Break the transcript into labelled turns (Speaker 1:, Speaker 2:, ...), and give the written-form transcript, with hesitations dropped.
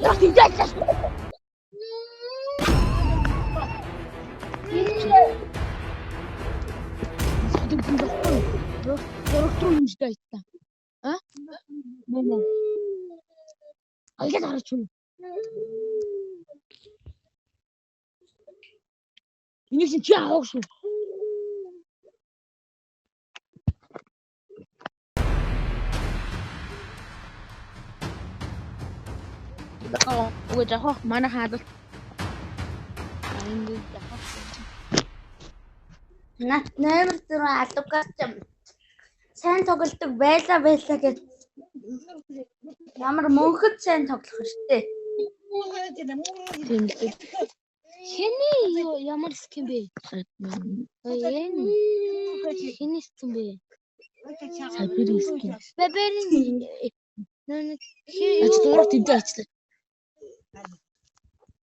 Speaker 1: Зураг тэмдэглээ шүү. Содон байхгүй. Зураг руу юмжтай айтта. А? Мөн. Аяг гарч юм. Энийг чинь чи авах шүү. Үгүй жахах манай хаалт. Энд жахах.
Speaker 2: Нат номер 4 алугаас ч сайн тоглодог байла байла гэж ямар мөнхөд сайн тоглох штэ.
Speaker 1: Тийм л.
Speaker 3: Хэний юу ямар skin бэ? Энэ хэний skin бэ?
Speaker 1: Сабир skin.
Speaker 3: Баберин нэг
Speaker 1: Ач зураг тэмдэг ачлаа.